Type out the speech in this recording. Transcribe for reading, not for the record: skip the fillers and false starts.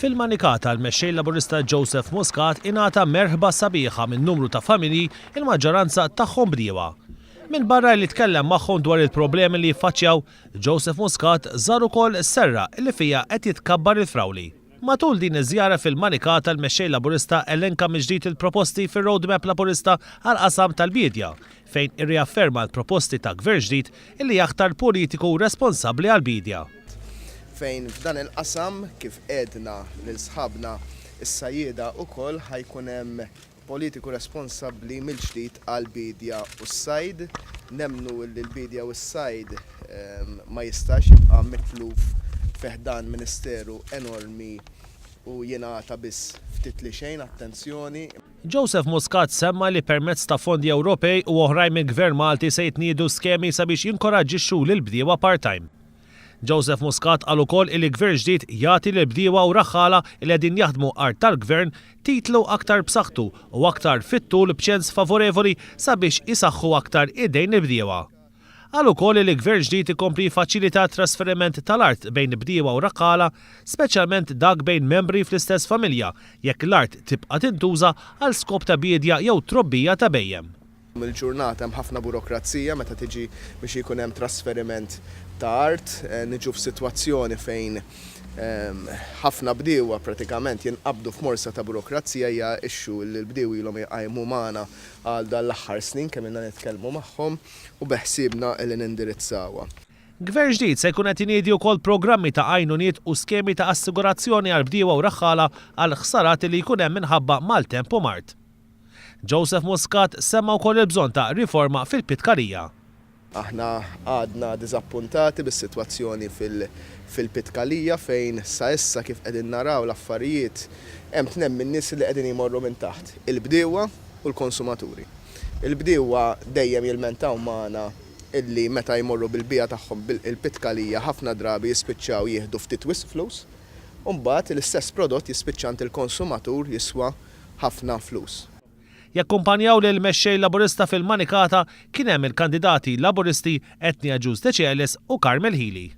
Fil-Manikata l-Mexxej Laburista Joseph Muscat ingħata merħba sabiħa minn numru ta' familji il-maġġoranza tagħhom bdiewa. Minbarra li tkellem magħhom dwar il-problemi li jiffaċċjaw, Joseph Muscat żar ukoll serra li fiha qed jitkabbar il-frawli. Matul din iż-żjara fil-Manikata l-Mexxej Laburista elenka mill-ġdid il-proposti fir-roadmap Laburista għall-qasam tal-biedja, fejn irriafferma l-proposti ta' Gvern ġdid illi jaħtar politiku responsabbli għall-biedja. Fejn f'dan il-qasam, kif għedna lil sħabna s-sajjieda ukoll, ħa jkun hemm Politiku responsabbli mill-ġdid għall-biedja u s-sajd. Nemmnu li l-biedja u s-sajd ma jistax jibqa' mitluf fi ħdan ministeru enormi u jingħata biss ftit li xejn attenzjoni. Joseph Muscat semma li permezz ta' fondi Ewropej u oħrajn mill-Gvern Malti se jitniedu skemi sabiex jinkoraġġixxu lill-bdiewa part-time. Joseph Muscat qal ukoll illi Gvern ġdid jagħti lill-bdiewa u raħħala li qegħdin jaħdmu art tal-Gvern titlu aktar b'saħħtu u aktar fit-tul b'ċens favorevoli sabiex isaħħu aktar idejn il-bdiewa. Qal ukoll illi Gvern ġdid ikompli jiffaċilita t-trasferiment tal-art bejn bdiewa u raħħala speċjalment dak bejn membri fl-istess familja jekk l-art tibqa' tintuża għal skop ta' biedja jew trobbija ta' bhejjem. Illum il-ġurnata hemm ħafna burokrazija meta tiġi biex jkun hemm trasferiment ta' art. Niġu f'sitwazzjoni fejn ħafna bdiewa pratikament jinqabdu f'morsa ta' burokrazija. Hija issue li l-bdiew ilhom jqajmu magħna għal dan l-aħħar snin kemm ilna nitkellmu magħhom u beħsiebna li nindirizzawha. Gvern ġdid se jkun qed iniedi wkoll programmi ta' għajnuniet u skemi ta' assigurazzjoni għall-bdiewa u raħħala għal ħsarat li jkun hemm minħabba maltemp u mard. Joseph Muscat semma wkoll il-bżonn ta' riforma fil-pitkalija. Aħna għadna diżappuntati bis-sitwazzjoni fil-pitkalija fejn sa issa kif qegħdin naraw l-affarijiet hemm tnejn min-nies li qegħdin jmorru minn taħt, il-bdiewa u l-konsumaturi. Il-bdiewa dejjem jilmentaw magħna illi meta jmorru bil-biegħa tagħhom il-pitkalija ħafna drabi jispiċċaw jieħdu ftit wisq flus u mbagħad l-istess prodott jispiċċa għand il-konsumatur jiswa ħafna flus. Jakkumpanjaw lill-Mexxej Laburista fil-Manikata kien hemm il-kandidati Laburisti Ethnie Agius Decelis u Carmel Hili.